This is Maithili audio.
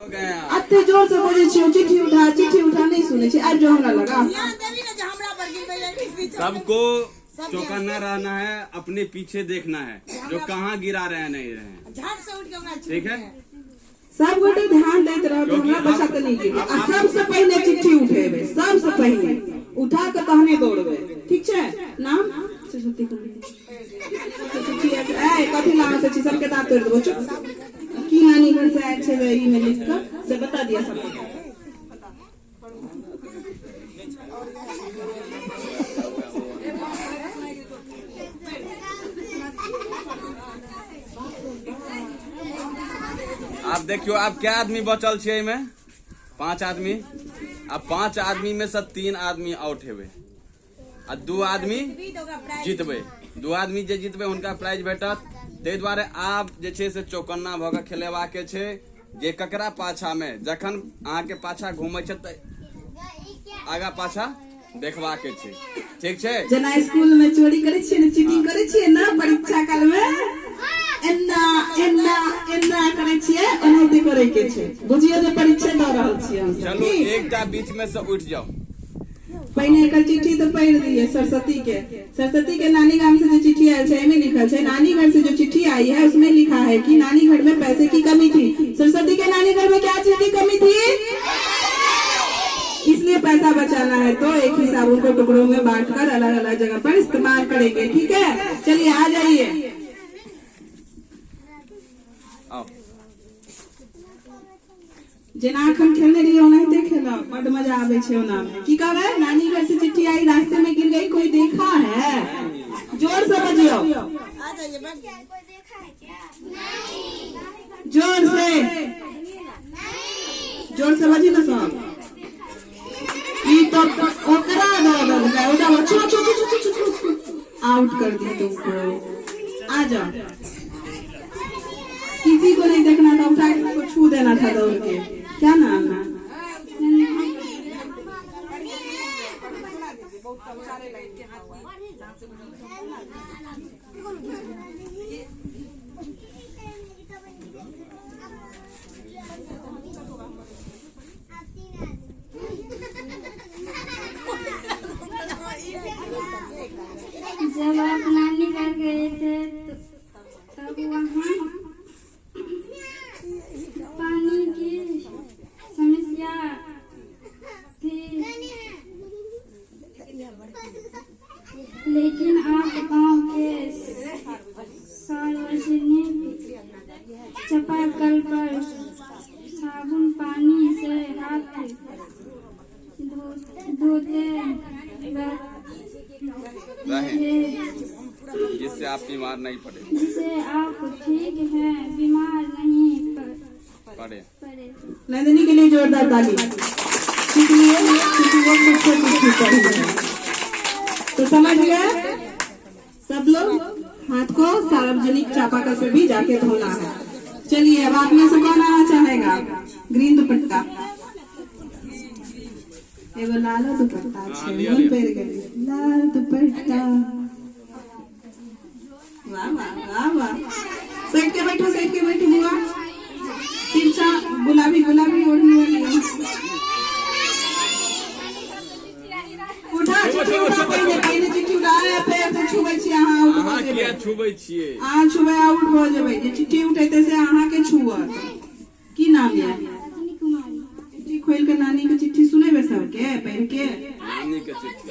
एते जोर से बजै छियै, चिट्ठी उठा चिट्ठी उठा, नहीं सुनै छी। आबि जाओ हमरा लगा। सबको चौकन्ना रहना है, अपने पीछे देखना है जो कहाँ गिरा रहे हैं नहीं रहे हैं, ठीक है? सब गोटे ध्यान दैत रहब, हमरा बच्चा तऽ नहि गिरे। आ सबसे पहिने चिट्ठी उठेबै, सबसे पहिने उठा के तहने दौड़बै, ठीक छै? नाम सरस्वती कुमारी। चिट्ठी आयल छै। ए कथी ला हँसै छी? सबके दाँत तोड़ि देबो, चुप। की नानी घर से आयल छै ई में लिख कऽ से बता दिअ सबके। आब देखियो, आब क्या आदमी बचल छै एहिमे? 5 आदमी। आ 5 आदमी में से 3 आदमी आउट हेबै आ 2 आदमी जीतबै। 2 आदमी जे जीतबै हुनका प्राइज भेटत। ताहि दुआरे आब जे छै से चौकन्ना भऽ कऽ खेलेबाके छै जे ककरा पाछा में जखन अहाँके पाछा घूमै छै तऽ आगा पाछा देखबाके छै, ठीक छै? जेना स्कूल में चोरी करै छियै ने, चीटिंग करै छियै ने परीक्षा काल में, एना एना एना करै छियै, ओनाहिते करै के छै। बुझियौ जे परीक्षा दऽ रहल छियै हमसब। चलू एकटा बीच में से उठि जाउ। पहिने एकर चिट्ठी तो पढ़ दिए सरस्वती के। सरस्वती के नानी गाम से जो चिट्ठी आयल छै, एहिमे लिखल छै, नानी घर से जो चिट्ठी आई है उसमें लिखा है कि नानी घर में पैसे की कमी थी। सरस्वती के नानी घर में क्या चीज की कमी थी? इसलिए पैसा बचाना है तो एक ही साबुन को टुकड़ों में बांटकर अलग अलग जगह पर इस्तेमाल करेंगे, ठीक है? चलिए आ जाइए। आओ। जेना अखन खेलने रहियै ओनाहिते खेलब, बड मजा आबै छै ओना में। की कहबै? नानी घर से चिट्ठी आई, रास्ते में गिर गई, कोई देखा है? जोर से बजियो, जोर से, जोर से बजी ना सब। ई तो ओकरा दऽ देलकै, ओकरा छू छू छू छू छू छू, आउट कर दी तुमको। आ जाओ, किसी को नहीं देखना था, उठा के उसको छू देना था दौड़ के। क्या नाम है? जब आप नानी घर गए थे तब वहाँ पानी की समस्या थी, लेकिन आप गांव के सार्वजनिक चापाकल पर साबुन पानी से हाथ धोते रहे, थे, जिससे आप बीमार नहीं पड़े, जिसे आप ठीक हैं, बीमार नहीं पड़े। पड़े। नंदिनी के लिए जोरदार ताली। इसलिए क्योंकि वो खुद से चिट्ठी पढ़ी है। तो समझ गए सब लोग, हाथ को सार्वजनिक चापाकल पे भी जाके धोना है। चलिए अब आप में से कौन आना चाहेगा? ग्रीन दुपट्टा, एगो लालो दुपट्टा छै, लिअ, मोन लिअ। पड़ि गेलै लाल दुपट्टा। वाह वाह वाह वाह। साइड के बैठो, साइड के बैठो बुआ। तिरछा गुलाबी गुलाबी ओढ़नी वाली। उठा चिट्ठी उठा, पहिने पहिने चिट्ठी उठा। पैर से छुबै छी अहाँ, आउट भऽ अहाँ जेबै। किया छुबै छियै? अहाँ छुबै आउट भऽ जेबै। जे चिट्ठी उठेतै से अहाँके छुअत। की नाम यऽ? रजनी कुमारी। चिट्ठी खोलि के नानी के चिट्ठी सुनेबै सबके पढ़ि के? नानी के चिट्ठी।